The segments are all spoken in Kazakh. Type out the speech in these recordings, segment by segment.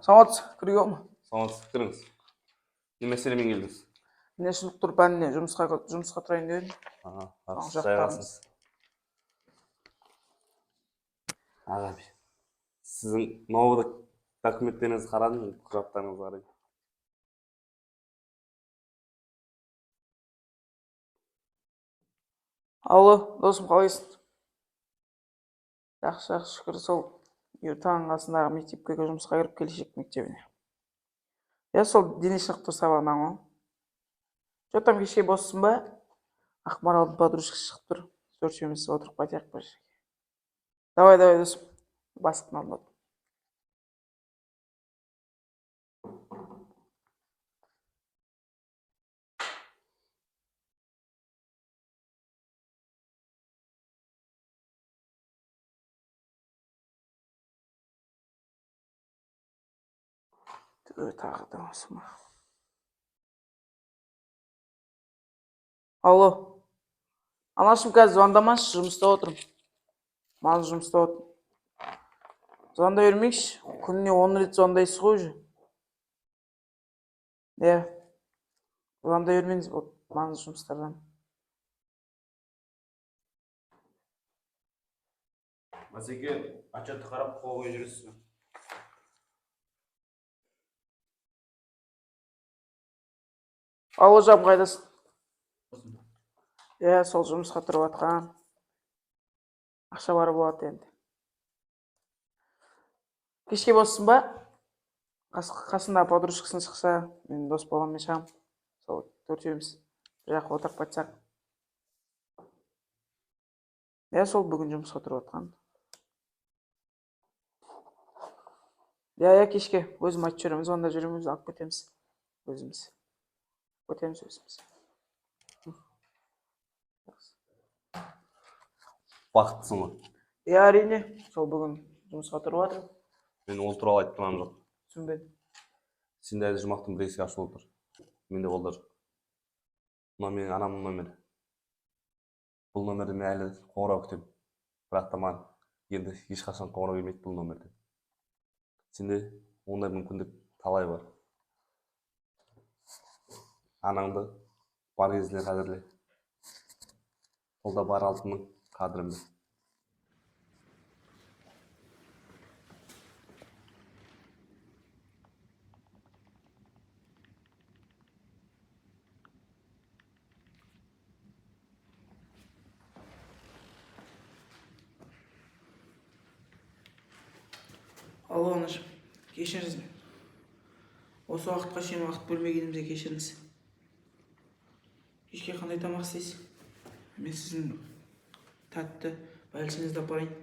Саламатсыз, кіруге ма? Саламатсыз, кіріңіз. Не мәселемен келдіңіз? Дене шынықтыру пәніне жұмысқа тұрайын деп едім. Аға, Соң жақсы, жақтарыңыз. жайғасыңыз. Аға, сіздің новый документтеріңізді қарадым, құжаттарыңызды қарадым. Алло, досым, қалайсың? Жақсы, жақсы, шүкір. Сол Ертаң қасындағы мектепке жұмысқа кіріп, Келешек мектебіне. Иә, сол дене шынықтыру сабағынан ғой. Че там, кеше боссың ба? Ақмаралдың подружкасы шығып тұр. Төртеуміз отырып қайтайық бір жерге. Давай, давай, досым. Бастықтың алдында. Түү, тағы да осы ма? Алло. Анашым, қазір звондамашы, жұмыста отырмын. Маңызды жұмыста отырмын. Звондай бермейікші. Күніне 10 рет звондайсыз ғой уже. Иә. Звондай бермеңіз, болды, маңызды жұмыстардан. Масеке, отчетты қарап, қол қойып жүресіз бе? Алло, жан, қайдасың? Иә, сол жұмысқа тұрып жатқан. Ақша бар болады енді. Кешке боссың ба? Қасында подружкасын шықса, мен дос баламмен шығамын. Сол төртеуміз бір жаққа отырып қайтсақ. Иә, сол бүгін жұмысқа тұрып жатқан. Иә, иә, кешке өзім айтып жүремін, звондап жүремін, өзі алып кетеміз. Өзіміз. Кетеміз өзіміз. Жақсы. Бақыттысың ғой. Иә, әрине, сол бүгін жұмысқа тұрып жатырмын. Мен ол туралы айтып тұрғаным жоқ. Түсінбедім. Сенде әлі жұмақтың бір есігі ашулы тұр. Менде ол да жоқ. Мынау менің анамның номері. Бұл номерді мен әлі қоңырау күтемін. Бірақ та маған енді ешқашан қоңырау келмейді бұл номерден. Сенде ондай мүмкіндік талай бар. Анаңды бар кезінде қадірле. Қолда бар алтынның қадірін біл. Алло, анашым, кешіріңіз мені. Осы уақытқа шейін уақыт бөлмегенімізге кешіріңіз. Кешке қандай тамақ істейсіз? Мен сіздің тәтті бәлішіңізді апарайын.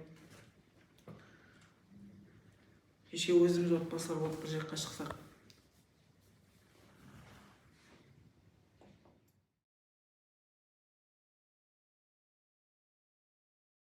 Кешке өзіміз отбасылар болып бір жаққа шықсақ.